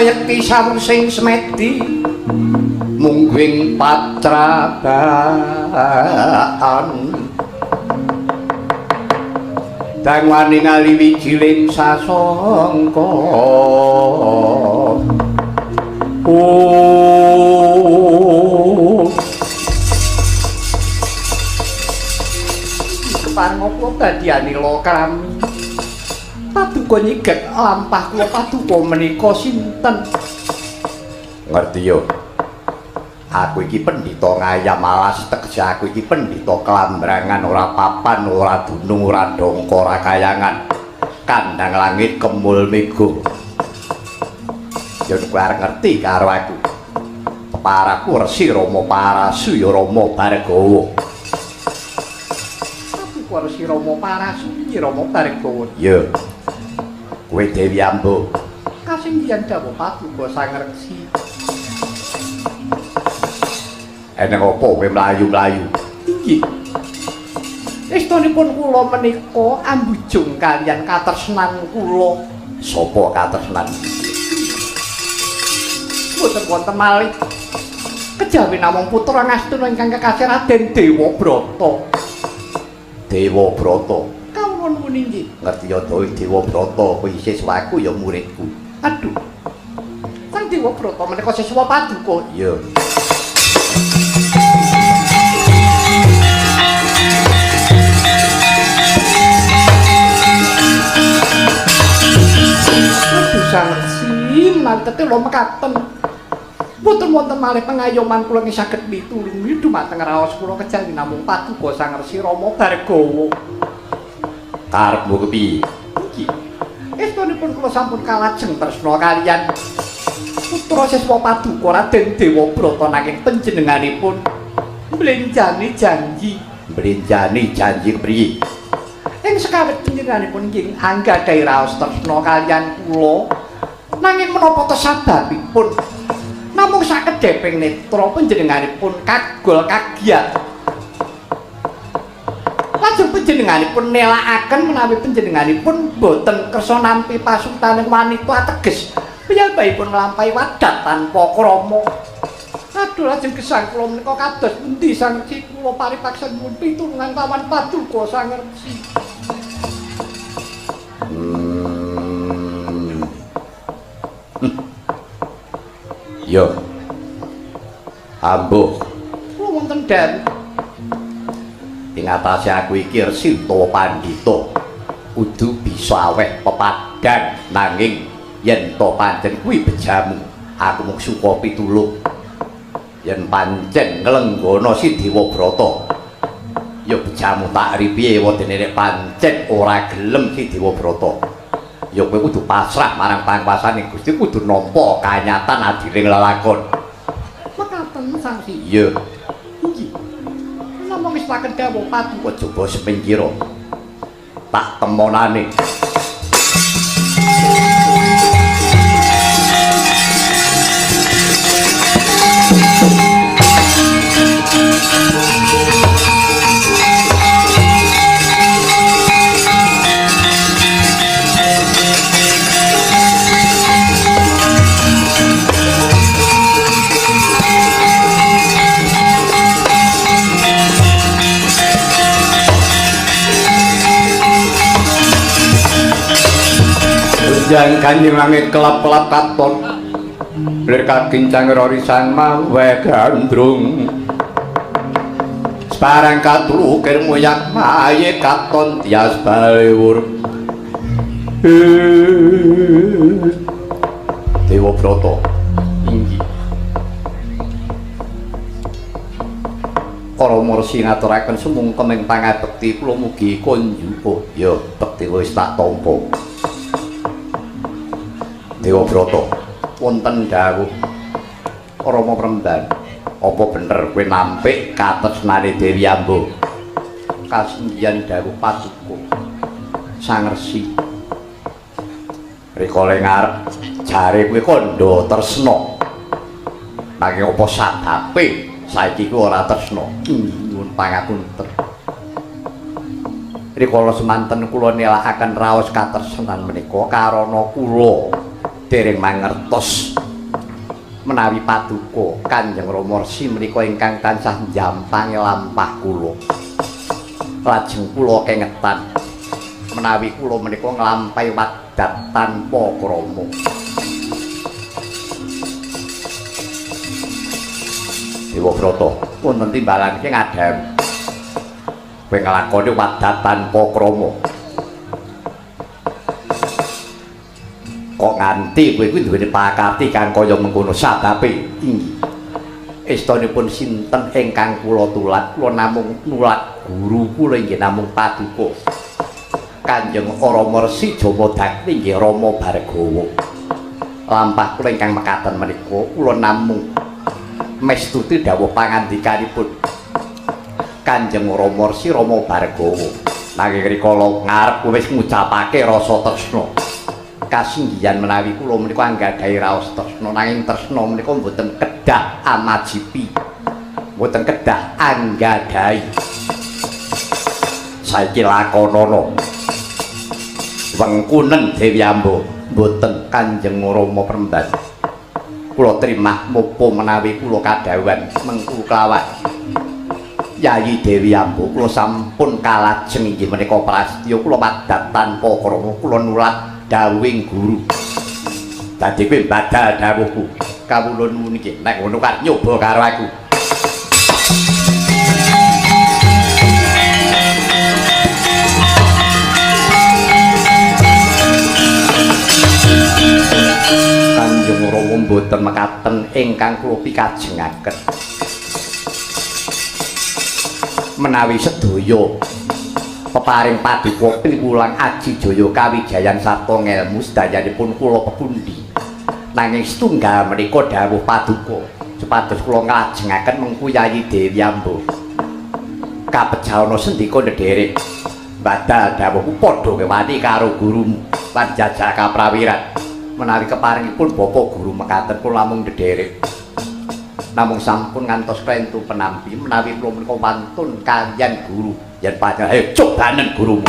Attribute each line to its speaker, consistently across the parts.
Speaker 1: Pandhita yekti sawusing semedi mungguing patrabaan. Dangwani ngali wijiling sasongko. Oh. Kepareng kula dadi anila krami. Paduka nyiget lampah kula paduka menika sinten? Ngerti yo. Aku iki pendhita ngayam alas, tegese aku iki pendhita klambrangan, ora papan, ora dunung, ora dongko, ora kayangan. Kandhang langit kemul mega. Yen kowe arep ngerti karo aku. Peparaku Resi Rama Parasu ya Rama Bhargawa. Paduka Resi Rama Parasu ya Rama Bhargawa. Ya. Kowe Dewi Ambo. Kasinggihan dawuh paduka Sang Resi. Eneng apa kowe mlayu-mlayu? Inggih. Estunipun kula menika ambujung kaliyan katresnan kula. Sapa katresnan? Mboten wonten malih. Kejawi namung putra Ngastina ingkang kekasih Raden Dewa Brata. Dewa Brata. Kawula nuwun inggih. Ngerti ya Dewa Brata kuwi siswaku ya muridku. Aduh. Sang Dewa Brata menika siswa paduka. Iya. Aduh Sang Resi, mantete lho mekaten. Mboten wonten malih pengayoman kula nggih saged mitulungi dumateng raos kula kejawi namung paduka Sang Resi Rama Bhargawa. Karepmu kepiye? Nggih. Estunipun kula sampun kalajeng tresna kaliyan putra siswa paduka Raden Dewa Brata nanging panjenenganipun mblenjani janji. Mblenjani janji kepriye? Ing sekawit panjenenganipun nggih anggadhahi raos tresna kaliyan kula nanging menapa ta sababipun namung sakedheping netra panjenenganipun kagol kagiat. Lajeng panjenenganipun nelakaken menawi panjenenganipun boten kersa nampi pasutaning wanita ateges piyambakipun nglampahi wadat tanpa krama. Aduh lajeng gesang kula menika kados pundi Sang Resi, kula paripaksa nyuwun pitulungan lawan paduka Sang Resi. Yo. Ambuh. Kula wonten dawuh. Ing atase aku iki resi utawa pandhita kudu bisa aweh pepadhan nanging yen to pancen kuwi bejamu aku mung suka pitulung. Yen pancen nglenggana si Dewa Brata ya bejamu tak ripiye wedene nek pancen ora gelem si Dewa Brata ya kowe kudu pasrah marang pangkuasane Gusti, kudu nampa kanyatan adiling lelakon. Mekaten Sang Resi. Iya. Inggih. Namung wis paken dawuh paduka coba semingkira tak temonane. Yang kanjeng langit kelap-kelap katon lir kagincang rorisan mawe gandrung separang katulukir muyak maye katon tias balewur. Dewa Brata inggih. Para mursi ngaturaken sumungkem ing pangabekti kula mugi konjuko. Ya bekti wis tak tampa. Dewa Brata wonten dawuh Rama Premban, apa bener kowe nampik katresnane Dewi Ambo? Kasinggihan dawuh paduka Sang Resi. Rikala ngarep jare kowe kandha tresna. Nanging apa sababe saiki kowe ora tresna? Nyuwun pangapunten. Rikala semanten kula nelakaken raos katresnan menika karana kula Dereng mangertos menawi paduka Kanjeng Rama Resi menika ingkang tansah njampangi lampah kula. Lajeng kula kengetan menawi kula menika nglampahi wadat tanpa krama. Dewa Brata, wonten timbalan iki ngadhep. Kowe nglakoni wadat tanpa krama. Kok nganti kowe kuwi duweni pakarti kang kaya mengkono sababe inggih. Estonipun sinten ingkang kula tulat, kula namung nulat guru kula inggih namung paduka Kanjeng Rama Resi Jamadagni inggih Rama Bhargawa. Lampah kula ingkang mekaten menika kula namung mestuti dawuh pangandikanipun Kanjeng Rama Resi Rama Bhargawa. Nanging rikala ngarep wis ngucapake rasa tresna. Kasinggihan menawi kula menika anggadhahi raos tresna, nanging tresna menika mboten kedah amajipi, mboten kedah anggadhahi. Saiki lakonana wengkunen Dewi Amba, mboten Kanjeng Rama Premban. Kula trimah mopo menawi kula kadhawuhan mengku kelawan Yayi Dewi Amba, kula sampun kalajeng inggih menika prastya kula wadat tanpa krama, kula nulat dawuhing guru. Dadi kowe badal dawuhku. Kawula nuwun iki nek ngono kan nyoba karo aku. Kanjeng Rama mboten mekaten ingkang kula pikajengaken. Menawi sedaya peparing paduka piwulang aji jaya kawijayan sarta ngelmu sedayanipun kula pepundi. Nanging setunggal menika dawuh paduka supados kula nglajengaken mengku Yayi Dewi Amba. Kapejana sendika ndherek badal dawuhku padha kewani karo gurumu lan jajal kaprawiran. Menawi keparingipun Bapak Guru mekaten kula namung ndherek. Namung sampun ngantos klentu penampi menawi kula menika wantun kaliyan guru. Yen pancen ayo cobanen gurumu.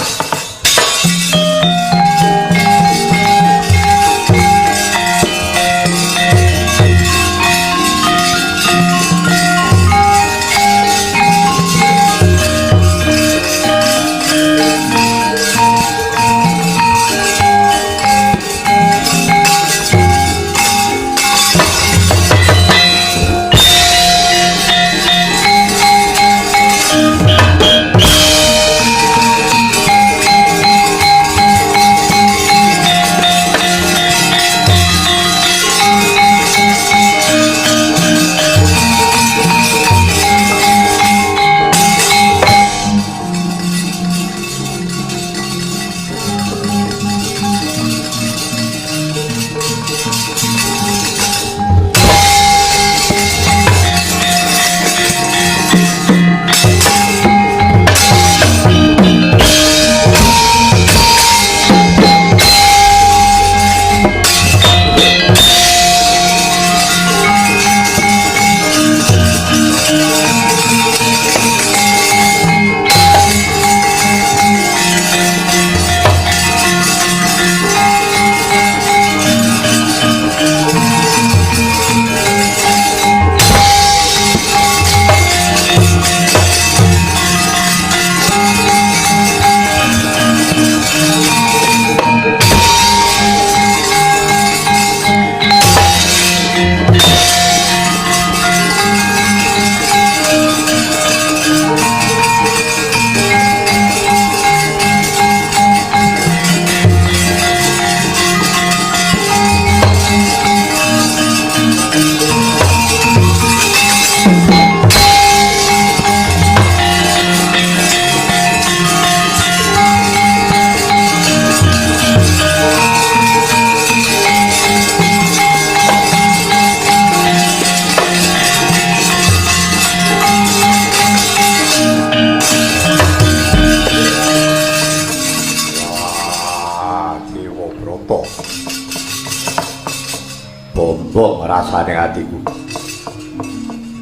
Speaker 1: Bombong rasane atiku.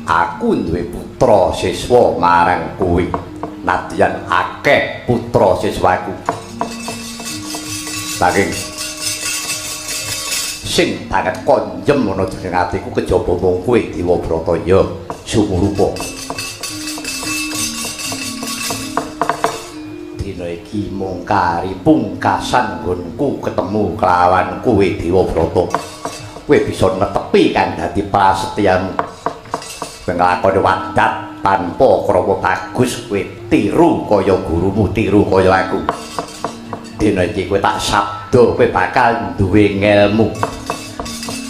Speaker 1: Aku duwe putra siswa marang kowe. Nadyan akeh putra siswaku. Saking Sing banget konjem ana jeneng atiku kejaba mung kowe Dewabrata ya sumurupa. Dina iki mung kari pungkasan nggonku ketemu kelawan kowe Dewabrata. Kowe bisa netepi kang dadi prasetyamu. Kowe nglakoni wadat tanpa krama bagus, kowe tiru kaya gurumu, tiru kaya aku. Dina iki kowe tak sabda kowe bakal duwe ngelmu.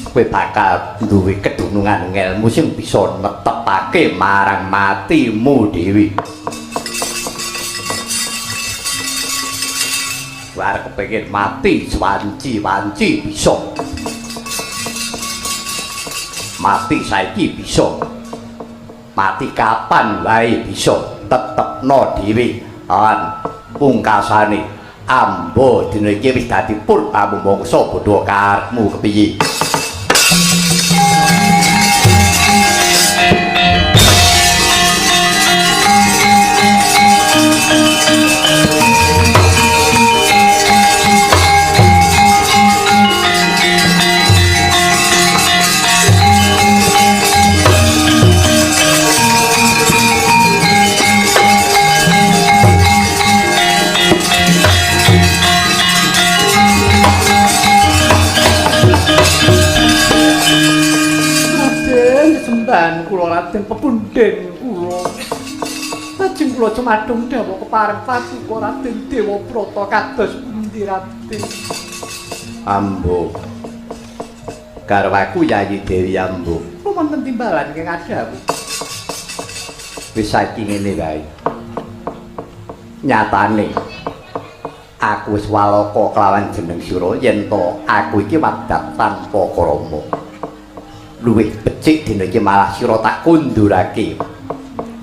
Speaker 1: Kowe bakal duwe kedunungan ngelmu sing bisa netepake marang matimu dhewe. Kowe arep kepengin mati wanci-wanci bisa. Mati saiki bisa. Mati kapan wae bisa, tetepno dhewe. Lan pungkasane amba dina iki wis dadi purbamu mangsa bodho karepmu kepiye. Kula Raden pepunden kula. Lajeng kula cumadung dawuh kepareng paduka Raden Dewabrata kados pundi Raden? Ambo. Garwaku Yayi Dewi Ambo. Wonten timbalan ingkang adhawuh. Wis saiki ngene wae. Nyatane aku wis walaka kelawan jeneng sira yen to aku iki wadat tanpa krama. Luwih becik dina iki malah sira tak kundurake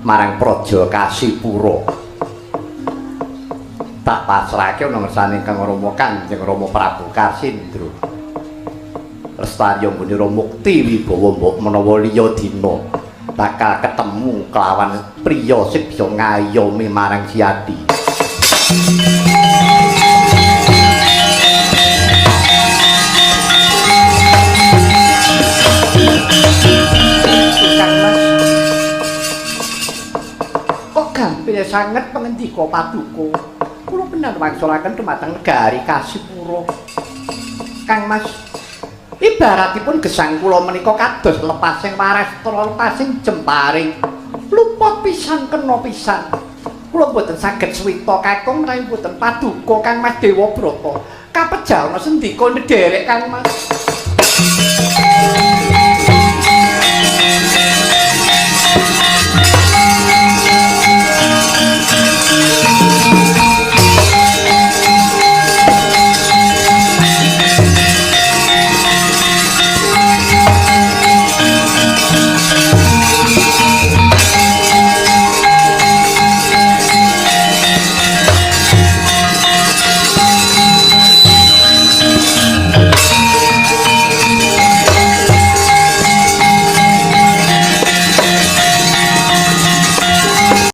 Speaker 1: marang Praja Kasipura. Tak pasrahke ana ngersane Kang Rama Kanjeng Rama Prabu Kasindra. Lestariya nggone mukti wibawa mbok menawa liya dina bakal ketemu kelawan priya sing bisa ngayomi marang Siadi. Kang Mas, kok gampil sanget pangendika paduka. Kula benar wangsulaken dumateng negari Kasipura. Kang Mas, ibaratipun gesang kula menika kados lepasing warastra, lepasing jemparing. Luput pisan kena pisan. Kula mboten saged swita kakung menawi mboten paduka Kang Mas Dewabrata. Kapejana sendika ndherek Kang Mas.